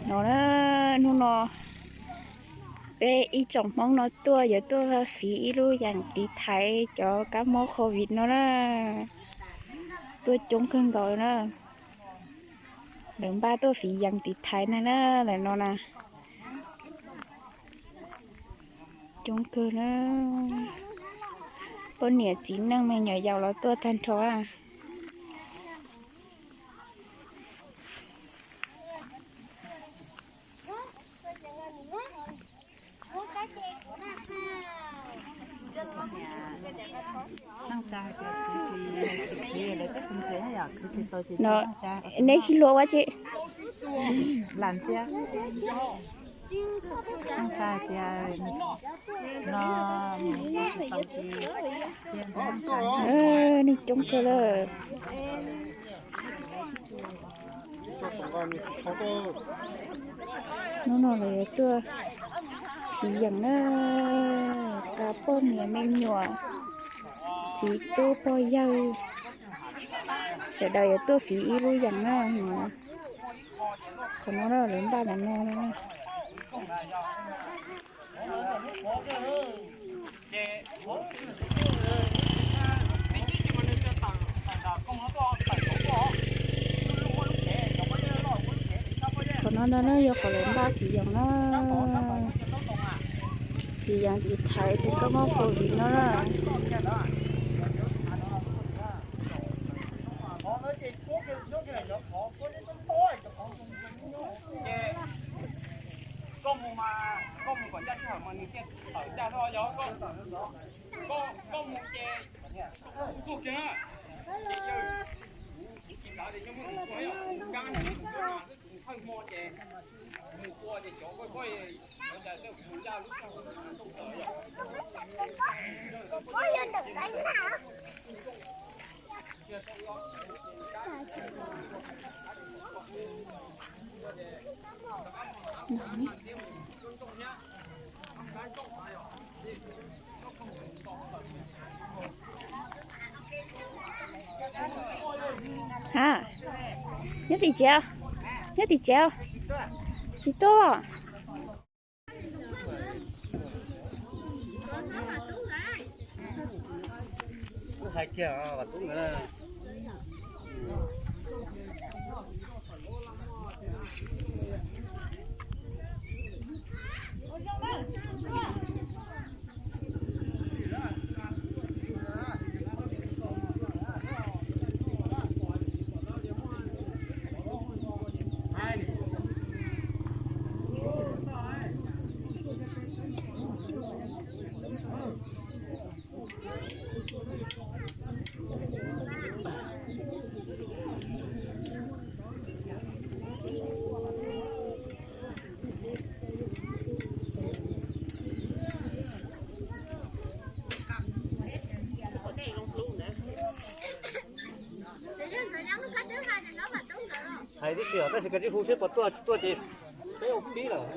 No na, hnub no peb ib tsoom Hmoob no tuaj yuav tuaj fiv ib lub yas tiv thaiv cov kab mob covid no na. Tuaj coob kawg nkaus na. Lawv npaj tuaj fiv yas tiv thaiv ntag na, lawv no na. Coob kawg na. Poj niam txiv neej me nyuam yaus los tuaj tag nrho. No, neb sib hlub ua tsi? Neeg coob kawg lawm. Hnub no lawv yuav tuaj fiv yas na, tas poj niam me nyuam, txiv tub pog yawg, sawv daws yuav tuaj fiv ib lub yas na. Qhov no lawv npaj ntawm no. Qhov no ntag na yog qhov lawv npaj fiv yas na, fiv yas tiv thaiv tus kab mob covid no na. Ha, nyob tim tsev, nyob tim tsev, tsis tuaj. Hais kiag Vam Tub nkawd na. Hais tib si os, tab sis koj tsis hu seb puas tuaj tsis tuaj ces peb ua pib lawm.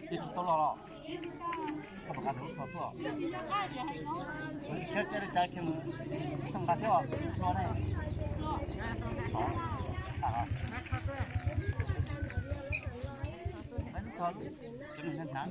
Tis tau los los. Koj puas kam tus txog tuaj? Thiab tias li cas kiag mus txog nqa thiab os, tua ne. Lub txog lub hnav.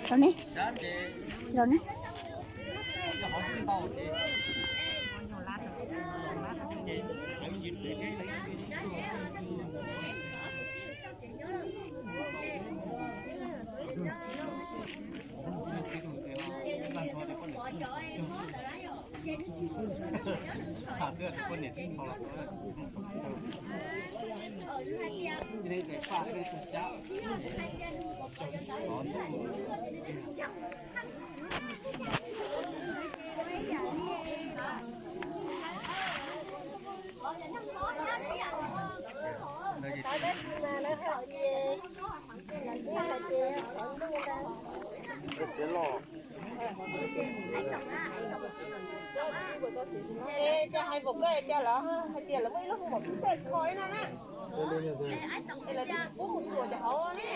Rau ne. Rau ne. Es cas hais npaum koj cas lawv hais tias lawv muaj ib lub hoo maum phib xej kho ib no na. Es lawv tias kuv mus tsuam cov hauv ne.